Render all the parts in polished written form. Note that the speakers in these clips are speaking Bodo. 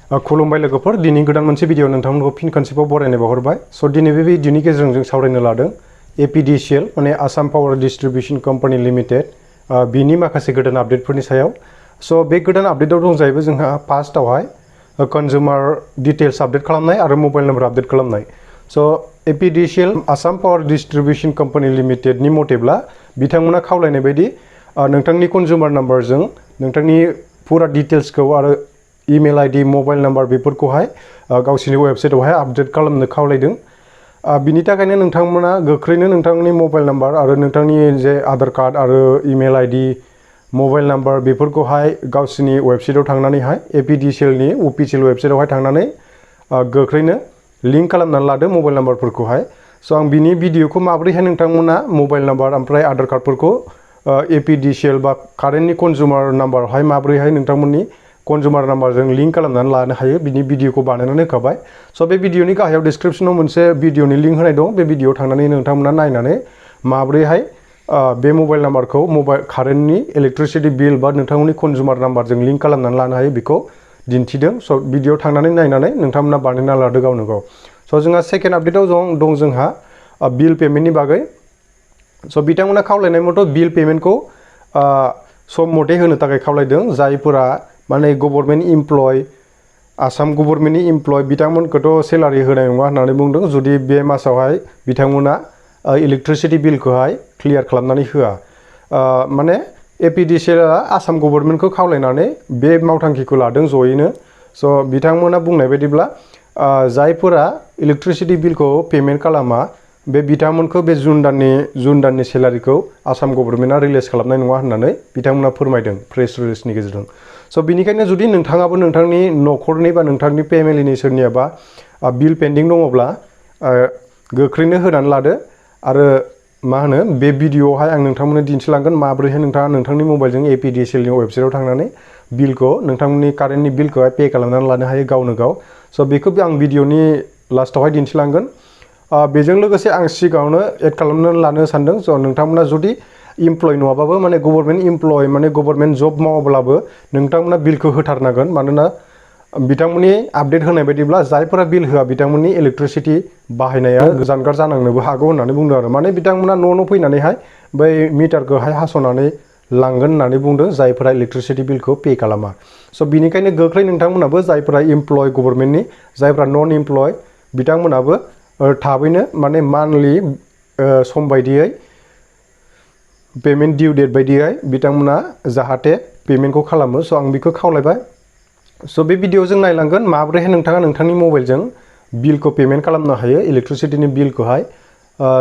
खुलुमबाय लोगोफोर दिनै गोदान मोनसे भिडिअ नोंथांमोनखौ फिन खनसेबाव बरायनाय बावहरबाय स' दिनै बे भिडिअनि गेजेरजों जों सावरायनो लादों APDCL माने आसाम पावार डिस्ट्रिबिउशन कम्पानि लिमिटेड बिनि माखासे गोदान आपडेटफोरनि सायाव स' बे गोदान आपडेटआव दं जाहैबाय जोंहा फार्स्टआवहाय कन्ज्युमार डिटेल्स आपडेट खालामनाय आरो मबाइल नम्बर आपडेट खालामनाय स' APDCL आसाम पावार डिस्ट्रिबिउशन कम्पानि लिमिटेडनि मथेब्ला बिथांमोना खावलायनाय बायदि नोंथांनि कन्ज्युमार नाम्बारजों नोंथांनि फुरा डिटेल्सखौ आरो इमेल आईडी मबाइल नम्बर बेफोरखौहाय गावसिनि वेबसाइटआवहाय आपडेट खालामनो खावलायदों बिनि थाखायनो नोंथांमोना गोख्रैनो नोंथांनि मबाइल नम्बर आरो नोंथांनि जे आधार कार्ड आरो इमेल आईडी मबाइल नम्बर बेफोरखौहाय गावसिनि वेबसाइटआव थांनानैहाय APDCLनि अफिशियेल वेबसाइटआवहाय थांनानै गोख्रैनो लिंक खालामनानै लादो मबाइल नम्बरफोरखौहाय स' आं बिनि भिडिअखौ माबोरैहाय नोंथांमोना मबाइल नम्बर ओमफ्राय आधार कार्डफोरखौ APDCL बा कारेन्टनि कन्ज्युमार नाम्बारावहाय माबोरैहाय नोंथांमोननि कन्ज्युमार नाम्बारजों लिंक खालामनानै लानो हायो बिनि भिडिअखौ बानायनानै होखाबाय स' बे भिडिअनि गाहायाव डिसक्रिप्शनाव मोनसे भिडिअनि लिंक होनाय दं बे भिडिअआव थांनानै नोंथांमोना नायनानै माबोरैहाय बे मबाइल नाम्बारखौ कारेन्टनि इलेक्ट्रिसिटि बिल बा नोंथांमोननि कन्ज्युमार नाम्बारजों लिंक खालामनानै लानो हायो बेखौ दिन्थिदों स' भिडिअआव थांनानै नायनानै नोंथांमोना बानायना लादो गावनो गाव स' जोंहा सेकेन्ड आपडेटआव दं जोंहा बिल पेमेन्टनि बागै स' बिथांमोना खावलायनाय मथे बिल पेमेन्टखौ सम मथे होनो थाखाय खावलायदों जायफोरा माने गभर्नमेन्ट इमप्लय आसाम गभर्नमेन्टनि इमप्लय बिथांमोनखौथ' सेलारि होनाय नङा होननानै बुंदों जुदि बे मासावहाय बिथांमोना इलेक्ट्रिसिटि बिलखौहाय क्लियार खालामनानै होआ माने APDCLआ आसाम गभर्नमेन्टखौ खावलायनानै बे मावथांखिखौ लादों जयैनो स' बिथांमोना बुंनाय बायदिब्ला जायफोरा इलेक्ट्रिसिटि बिलखौ पेमेन्ट खालामा बे बिथांमोनखौ बे जुन दाननि सेलारिखौ आसाम गभर्नमेन्टआ रिलिज खालामनाय नङा होननानै बिथांमोना फोरमायदों प्रेस रिलिजनि गेजेरजों स' बिनिखायनो जुदि नोंथाङाबो नोंथांनि न'खरनि बा नोंथांनि फेमिलिनि सोरनियाबा बिल पेन्डिं दङब्ला गोख्रैनो होनानै लादो आरो मा होनो बे भिडिअआवहाय आं नोंथांमोननो दिन्थिलांगोन माबोरैहाय नोंथाङा नोंथांनि मबाइलजों APDCLनि वेबसाइटआव थांनानै बिलखौ नोंथांमोननि कारेन्टनि बिलखौहाय पे खालामनानै लानो हायो गावनो गाव स' बेखौ आं भिडिअनि लास्टआवहाय दिन्थिलांगोन बेजों लोगोसे आं सिगाङावनो एड खालामनानै लानो सानदों स' नोंथांमोना जुदि इमप्लय नङाबाबो माने गभर्नमेन्ट इमप्लय माने गभर्नमेन्ट जब मावाब्लाबो नोंथांमोना बिलखौ होथारनांगोन मानोना बिथांमोननि आपडेट होनाय बायदिब्ला जायफोरा बिल होआ बिथांमोननि इलेक्ट्रिसिटि बाहायनाया जानगार जानांनोबो हागौ होननानै बुंदों आरो माने बिथांमोना न' फैनानैहाय बै मिटारखौहाय हास'नानै लांगोन होननानै बुंदों जायफोरा इलेक्ट्रिसिटि बिलखौ पे खालामा स' बिनिखायनो गोख्रै नोंथांमोनाबो जायफोरा इमप्लय गभर्नमेन्टनि जायफोरा नन इमप्लय बिथांमोनाबो थाबैनो माने मान्थलि सम बायदियै पेमेन्ट डिउ डेट बायदियै बिथांमोना जाहाथे पेमेन्टखौ खालामो स' आं बेखौ खावलायबाय स' बे भिडिअआव जों नायलांगोन माबोरैहाय नोंथाङा नोंथांनि मबाइलजों बिलखौ पेमेन्ट खालामनो हायो इलेक्ट्रिसिटिनि बिलखौहाय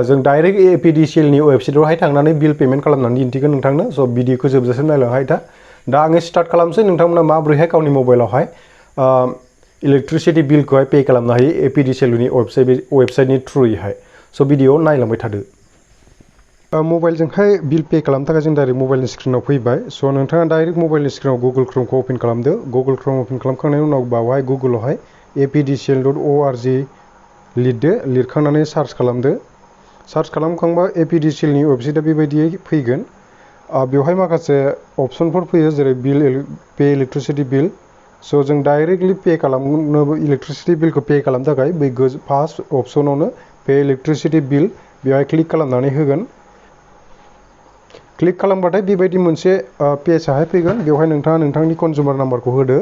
जों डाइरेक्ट APDCLनि वेबसाइटआवहाय थांनानै बिल पेमेन्ट खालामनानै दिन्थिगोन नोंथांनो स' भिडिअखौ जोबजासिम नायलांहाय दा आङो स्टार्ट खालामसै नोंथांमोना माबोरैहाय गावनि मबाइलावहाय इलेक्ट्रिसिटि बिलखौहाय पे खालामनो हायो APDCLनि वेबसाइटनि थ्रुयैहाय स' भिडिअआव नायलांबाय थादो मबाइलजोंहाय बिल पे खालामनो थाखाय जों डाइरेक्ट मबाइलनि स्क्रिनाव फैबाय स' नोंथाङा डाइरेक्ट मबाइलनि स्क्रिनाव गुगोल क्रमखौ अपेन खालामदो गुगोल क्रम अपेन खालामखांनायनि उनाव बावहाय गुगोलावहाय APDCL.org लिरदो लिरखांनानै सार्च खालामदो सार्च खालामखांबा APDCLनि वेबसाइटआ बेबायदियै फैगोन बेवहाय माखासे अपसनफोर फैयो जेरै पे इलेक्ट्रिसिटि बिल स' जों डाइरेक्टलि पे खालामनो इलेक्ट्रिसिटि बिलखौ पे खालामनो थाखाय बै फार्स्ट अपसनावनो पे इलेक्ट्रिसिटि बिल बेवहाय क्लिक खालामनानै होगोन क्लिक खालामबाथाय बेबायदि मोनसे पेजआहाय फैगोन बेवहाय नोंथाङा नोंथांनि कन्ज्युमार नाम्बारखौ होदो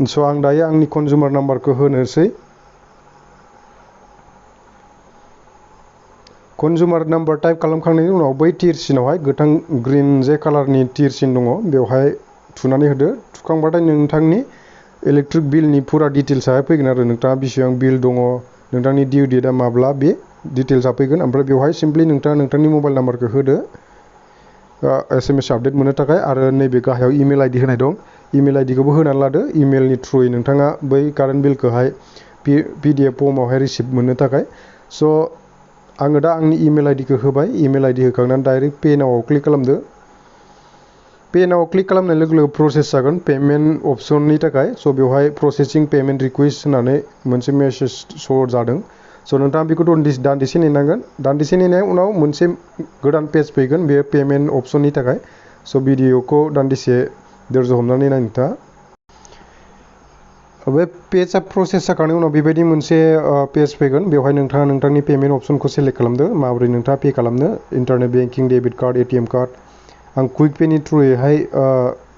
स' आं दायो आंनि कन्ज्युमार नाम्बारखौ होनोसै कन्ज्युमार नाम्बार टाइप खालामखांनायनि उनाव बै टिरसिनावहाय गोथां ग्रिन जे कालारनि टिरसिन दङ बेवहाय थुनानै होदो थुखांबाथाय नोंथांनि इलेक्ट्रिक बिलनि फुरा डिटेल्सआहाय फैगोन आरो नोंथाङा बेसेबां बिल दङ नोंथांनि डिउ डेटआ माब्ला बे डिटेल्सआ फैगोन ओमफ्राय बेवहाय सिम्पलि नोंथाङा नोंथांनि मबाइल नाम्बारखौ होदो SMS आपडेट मोननो थाखाय आरो नैबे गाहायाव इमेल आईडी होनाय दं इमेल आईडीखौबो होनानै लादो इमेलनि थ्रुयै नोंथाङा बै कारेन्ट बिलखौहाय PDF फर्मावहाय रिसिभ मोननो थाखाय स' आङो दा आंनि इमेल आईडीखौ होबाय इमेल आईडी होखांनानै डाइरेक्ट पे नावआव क्लिक खालामदो पे नावआव क्लिक खालामनाय लोगो लोगो प्रसेस जागोन पेमेन्ट अपसननि थाखाय स' बेवहाय प्रसेसिं पेमेन्ट रिक्वेस्ट होननानै मोनसे मेसेज श' जादों स' नोंथाङा बेखौ दान्दिसे नेनांगोन दान्दिसे नेनायनि उनाव मोनसे गोदान पेज फैगोन बे पेमेन्ट अपसननि थाखाय स' भिडिअखौ दान्दिसे धैर्य हमनानै नाय नोंथाङा बे पेजआ प्रसेस जाखांनायनि उनाव बेबायदि मोनसे पेज फैगोन बेवहाय नोंथाङा नोंथांनि पेमेन्ट अप्शनखौ सेलेक्ट खालामदो माबोरै नोंथाङा पे खालामनो internet banking debit card ATM card आं क्विक पेनि थ्रुयैहाय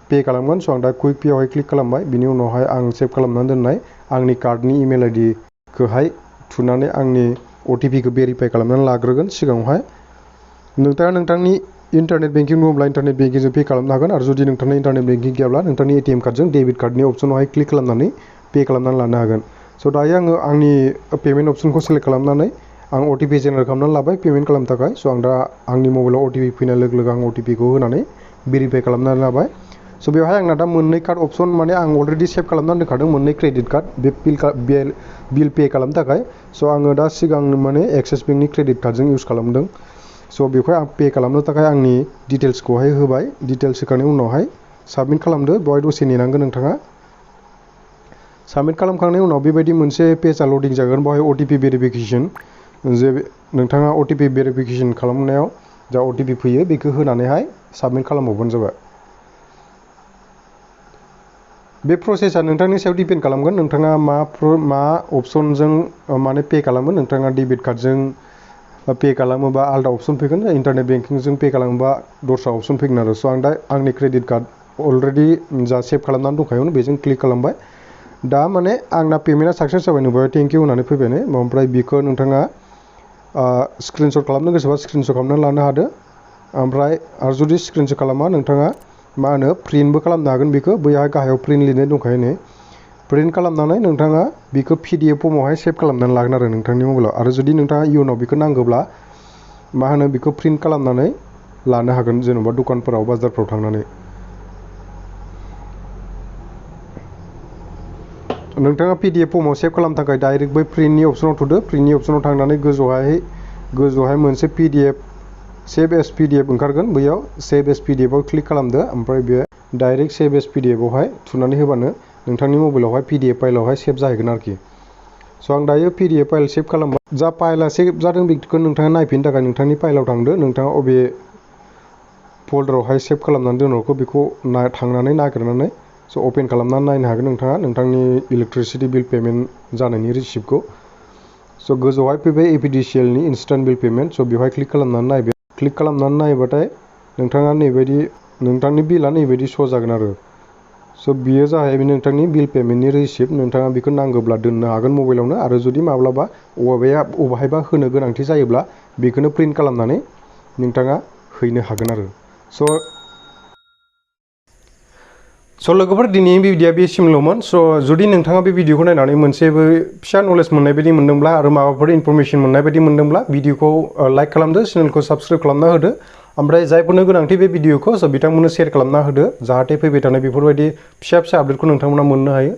पे खालामगोन स' आं दा क्विक पेआवहाय क्लिक खालामबाय बिनि उनावहाय आं सेभ खालामनानै दोननाय आंनि कार्डनि इमेल ID खौहाय थुनानै आंनि OTP खौ भेरिफाइ खालामनानै लाग्रोगोन सिगाङावहाय नोंथाङा नोंथांनि इन्टारनेट बेंकिं दङब्ला इन्टारनेट बेंकिंजों पे खालामनो हागोन आरो जुदि नोंथांनि इन्टारनेट बेंकिं गैयाब्ला नोंथांनि ATM कार्डजों डेबिट कार्डनि अप्शनावहाय क्लिक खालामनानै पे खालामनानै लानो हागोन स' दायो आङो आंनि पेमेन्ट अप्शनखौ सेलेक्ट खालामनानै आं OTP जेनेरेट खालामनानै लाबाय पेमेन्ट खालामनो थाखाय स' आं दा आंनि मबाइलाव OTP फैनाय लोगो लोगो आं OTP खौ होनानै भेरिफाइ खालामनानै लाबाय स' बेवहाय आंना दा मोननै कार्ड अप्शन माने आं अलरेडि सेभ खालामनानै दोनखादों मोननै क्रेडिट कार्ड बे बिल पे खालामनो थाखाय स' आङो दा सिगां माने एक्सिस बेंकनि क्रेडिट कार्डजों इउज खालामदों स' बेखौ आं पे खालामनो थाखाय आंनि डिटेल्सखौहाय होबाय डिटेल्स होखांनायनि उनावहाय साबमिट खालामदो बेवहाय दसे नेनांगोन नोंथाङा साबमिट खालामखांनायनि उनाव बेबायदि मोनसे पेजआ लडिं जागोन बेवहाय OTP भेरिफिकेसन जे नोंथाङा OTP भेरिफिकेसन खालामनायाव जा OTP फैयो बेखौ होनानैहाय साबमिट खालामहरबानो जाबाय बे प्रसेसआ नोंथांनि सायाव डिपेन्ड खालामगोन नोंथाङा मा अप्शनजों माने पे खालामो नोंथाङा डेबिट कार्डजों पे खालामोबा आलदा अप्शन फैगोन इन्टारनेट बेंकिंजों पे खालामोबा दस्रा अप्शन फैगोन आरो स' आं दा आंनि क्रेडिट कार्ड अलरेडि जा सेभ खालामनानै दंखायोमोन बेजों क्लिक खालामबाय दा माने आंना पेमेन्टआ साक्सेस जाबाय नुबाय थेंक इउ होननानै फैबाय ने ओमफ्राय बेखौ नोंथाङा स्क्रिनशट खालामनो गोसोबा स्क्रिनशट खालामनानै लानो हादो ओमफ्राय आरो जुदि स्क्रिनशट खालामा नोंथाङा मा होनो प्रिन्टबो खालामनो हागोन बेखौ बैहाय गाहायाव प्रिन्ट लिरनाय दंखायो ने प्रिन्ट खालामनानै नोंथाङा बेखौ PDF फर्मावहाय सेभ खालामनानै लागोन आरो नोंथांनि मबाइलाव आरो जुदि नोंथाङा इयुनाव बेखौ नांगौब्ला मा होनो बेखौ प्रिन्ट खालामनानै लानो हागोन जेनेबा दखानफोराव बाजारफोराव थांनानै नोंथाङा PDF फर्माव सेभ खालामनो थाखाय डाइरेक्ट बै प्रिन्टनि अप्शनाव थुदो प्रिन्टनि अप्शनाव थांनानै गोजौहाय मोनसे PDF सेभ एस PDF ओंखारगोन बैयाव सेभ एस PDF आव क्लिक खालामदो ओमफ्राय बे डाइरेक्ट सेभ एस PDF आवहाय थुनानै होबानो नोंथांनि मबाइलावहाय PDF फाइलावहाय सेभ जाहैगोन आरोखि स' आं दायो PDF फाइल सेभ खालामबाय जा फाइला सेभ जादों बेखौ नोंथाङा नायफिननो थाखाय नोंथांनि फाइलाव थांदो नोंथाङा अबे फोल्डरावहाय सेभ खालामनानै दोनहरखो बेखौ थांनानै नागिरनानै स' अपेन खालामनानै नायनो हागोन नोंथाङा नोंथांनि इलेक्ट्रिसिटि बिल पेमेन्ट जानायनि रिसिप्टखौ स' गोजौहाय फैबाय APDCL नि इन्स्टेन्ट बिल पेमेन्ट स' बेवहाय क्लिक खालामनानै नायबाय क्लिक खालामनानै नायबाथाय नोंथाङा नैबायदि नोंथांनि बिला नैबायदि शो जागोन आरो स' बियो जाहैबाय नोंथांनि बिल पेमेन्टनि रिसिप्ट नोंथाङा बेखौ नांगौब्ला दोननो हागोन मबाइलावनो आरो जुदि माब्लाबा अबेहायबा होनो गोनांथि जायोब्ला बेखौनो प्रिन्ट खालामनानै नोंथाङा हैनो हागोन आरो स' लोगोफोर दिनैनि भिडिअ'आ बेसिमल'मोन स' जुदि नोंथाङा बे भिडिअ'खौ नायनानै मोनसेबो फिसा नलेज मोननाय बायदि मोनदोंब्ला आरो माबाफोर इनफरमेसन मोननाय बायदि मोनदोंब्ला भिडिअ'खौ लाइक खालामदो चेनेलखौ साबस्क्राइब खालामना होदो ओमफ्राय जायफोरनो गोनांथि बे भिडिअ'खौ स' बिथांमोननो शेयार खालामना होदो जाहाथे फैबाय थानाय बेफोरबायदि फिसा फिसा आपडेटखौ नोंथांमोना मोननो हायो